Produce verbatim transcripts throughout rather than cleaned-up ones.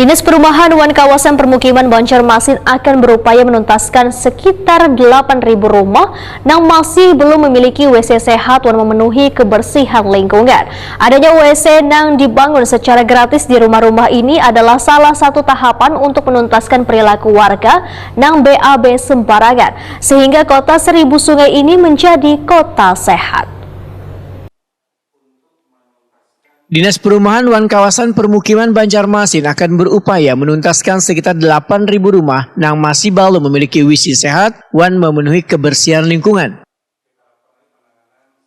Dinas Perumahan wan Kawasan Permukiman Banjarmasin akan berupaya menuntaskan sekitar delapan ribu rumah nang masih belum memiliki W C sehat wan memenuhi kebersihan lingkungan. Adanya W C nang dibangun secara gratis di rumah-rumah ini adalah salah satu tahapan untuk menuntaskan perilaku warga nang B A B sembarangan, sehingga kota Seribu Sungai ini menjadi kota sehat. Dinas Perumahan wan Kawasan Permukiman Banjarmasin akan berupaya menuntaskan sekitar delapan ribu rumah nang masih balum memiliki W C sehat wan memenuhi kebersihan lingkungan.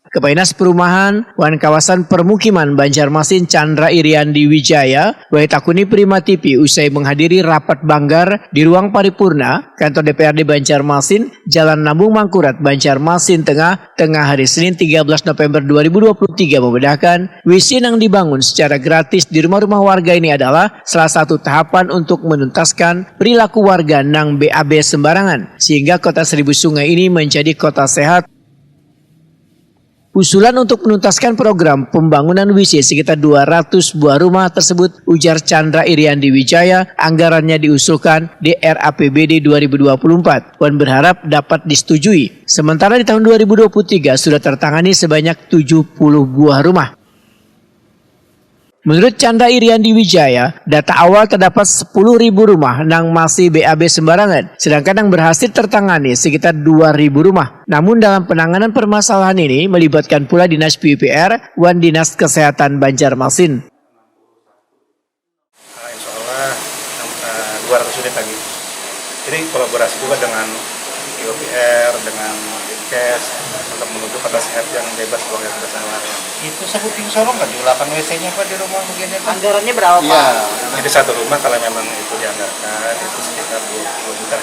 Kepala Dinas Perumahan wan Kawasan Permukiman Banjarmasin Chandra Iriandi Wijaya, wae takuni Prima T V usai menghadiri rapat banggar di ruang paripurna Kantor D P R D Banjarmasin, Jalan Lambung Mangkurat, Banjarmasin Tengah, tengah hari Senin tiga belas November dua ribu dua puluh tiga membeberkan, W C nang dibangun secara gratis di rumah-rumah warga ini adalah salah satu tahapan untuk menuntaskan perilaku warga nang B A B sembarangan, sehingga kota Seribu Sungai ini menjadi kota sehat. Usulan untuk menuntaskan program pembangunan W C sekitar dua ratus buah rumah tersebut, ujar Chandra Iriandi Wijaya, anggarannya diusulkan di R A P B D dua ribu dua puluh empat, wan berharap dapat disetujui. Sementara di tahun dua ribu dua puluh tiga sudah tertangani sebanyak tujuh puluh buah rumah. Menurut Chandra Iriandi Wijaya, data awal terdapat sepuluh ribu rumah nang masih B A B sembarangan, sedangkan yang berhasil tertangani sekitar dua ribu rumah. Namun dalam penanganan permasalahan ini melibatkan pula Dinas P U P R wan Dinas Kesehatan Banjarmasin. Nah, insya Allah eh, dua ratus unit lagi. Jadi kolaborasi juga dengan P U P R, dengan Dinkes untuk menuju kota sehat yang bebas buang air besar. Itu sabuting sorong kan diulahkan W C-nya Pak di rumah begini Pak? Anggarannya berapa Pak? Iya. Jadi satu rumah kalau memang itu dianggarkan itu sekitar dua puluh juta.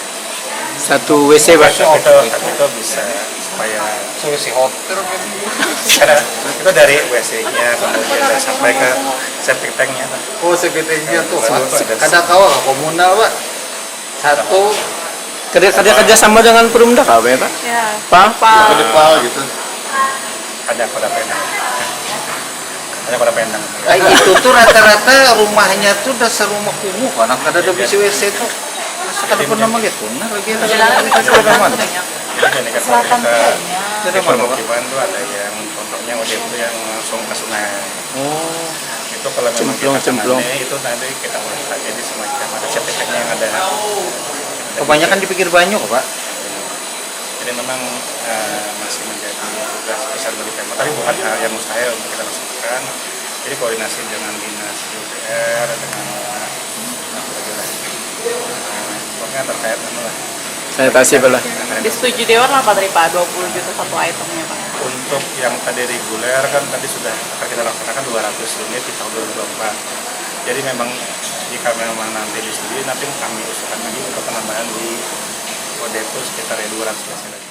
Satu W C Pak. Tapi itu, tapi itu bisa supaya Solusi hotel kan. Bisa. Itu dari W C-nya kemudian dari sampai ke septic tank-nya. Oh, sekitarnya tuh. Baru tuh ada Kada kawa ke komunal, Pak. Satu Kerja kerja kerja sama dengan Perumda kah apa ya Pak? Ya. Pak? Pak. Depan gitu. Ada pada penang. Ada pada penang. Eh, itu tuh rata-rata rumahnya tuh udah serumah kumuh, anak kada ada bisi W C tuh. Masa kada pernah melihat tuh? Nah, lagi ada lagi ada mana? Jadi ketika kita di permukiman tuh ada yang contohnya udah itu yang langsung ke sungai. Oh, Itu kalau memang Cemplung, kita cemplung. tangani, itu nanti kita ulang lagi di semacam ada septic tank yang ada. Kebanyakan di pinggir banyu kok, Pak. Jadi memang eh, masih menjadi tugas besar bagi Pemkot, tapi bukan hal yang mustahil untuk kita laksanakan. Jadi koordinasi dengan dinas P U P R, dengan apa lagi lah, eh, pokoknya terkait anu lah. Sanitasi belah. Disetujui Dewan lah Pak tadi Pak, dua puluh juta satu itemnya Pak. Untuk yang tadi reguler kan tadi sudah akan kita laksanakan dua ratus unit di tahun dua ribu dua puluh empat. Jadi memang jika memang nanti disetujui, nanti kami usulkan lagi untuk penambahan di Kodepo sekitar ya dua ratus persen lagi.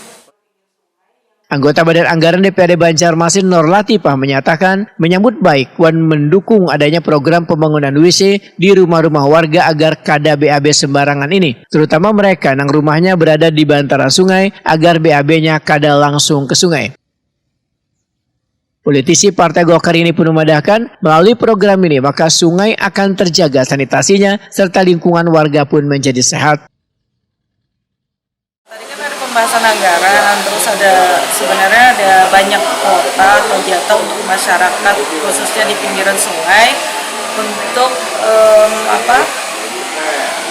Anggota Badan Anggaran D P R D Banjarmasin Nur Latifah menyatakan menyambut baik wan mendukung adanya program pembangunan W C di rumah-rumah warga agar kada B A B sembarangan ini, terutama mereka nang rumahnya berada di bantaran sungai agar B A B-nya kada langsung ke sungai. Politisi Partai Golkar ini pun memadahkan, melalui program ini maka sungai akan terjaga sanitasinya serta lingkungan warga pun menjadi sehat. Tadi kan ada pembahasan anggaran, terus ada sebenarnya ada banyak kuota atau jatah untuk masyarakat khususnya di pinggiran sungai untuk em, apa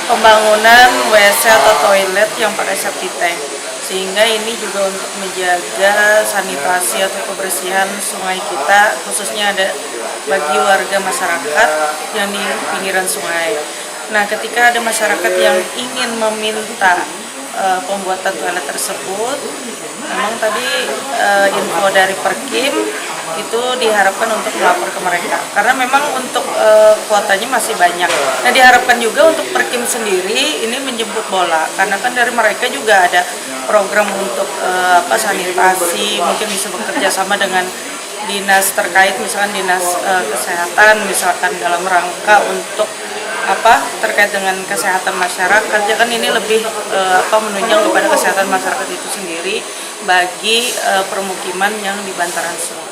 pembangunan W C atau toilet yang pakai septic tank. Sehingga ini juga untuk menjaga sanitasi atau kebersihan sungai kita khususnya ada bagi warga masyarakat yang di pinggiran sungai. Nah, ketika ada masyarakat yang ingin meminta eh, pembuatan toilet tersebut, memang tadi eh, info dari Perkim itu diharapkan untuk melapor ke mereka karena memang untuk eh, kuotanya masih banyak. Nah, diharapkan juga untuk Perkim sendiri ini menjemput bola karena kan dari mereka juga ada program untuk eh, apa sanitasi, mungkin bisa bekerja sama dengan dinas terkait, misalkan dinas eh, kesehatan, misalkan dalam rangka untuk apa terkait dengan kesehatan masyarakat, ya kan ini lebih eh, apa menunjang kepada kesehatan masyarakat itu sendiri bagi eh, permukiman yang di bantaran sungai.